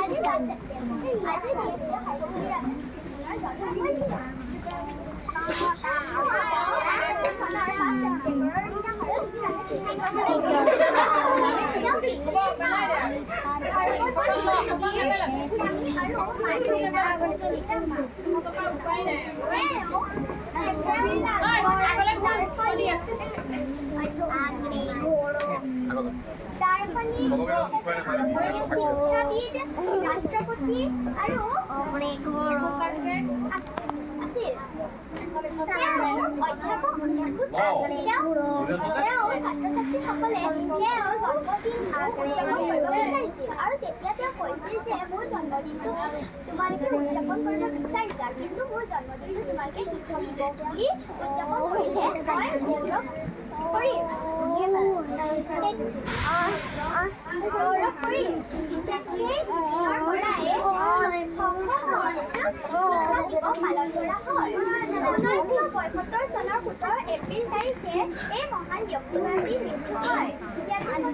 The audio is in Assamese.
আজি 5 ছেপ্টেম্বৰ। আজি দিনটোতে জন্ম হৈছিল। চনৰ 5 ছেপ্টেম্বৰৰ দিনা। আৰু দাৰ্শনিক, শিক্ষাবিদ, ৰাষ্ট্ৰপতি আৰু আছিল। তেওঁ অধ্যাপক থাকোঁতে তেওঁ ছাত্ৰ ছাত্ৰীসকলে তেওঁৰ জন্মদিনটো উদযাপন কৰিব বিচাৰিছিল আৰু তেতিয়া তেওঁ কৈছিল যে মোৰ জন্মদিনটো তোমালোকে উদযাপন কৰিব বিচাৰিছা, কিন্তু মোৰ জন্মদিনটো তোমালোকে শিক্ষক দিৱস বুলি উদযাপন কৰিলে মই গৌৰৱ কৰিম, গৌৰৱ কৰিম। সেই দিনৰ পৰাই অসমত শিক্ষক দিৱস পালন কৰা হয়। 1975 চনৰ 17 এপ্ৰিল তাৰিখে এই মহান ব্যক্তিগৰাকীৰ মৃত্যু হয়। ইয়াতে মই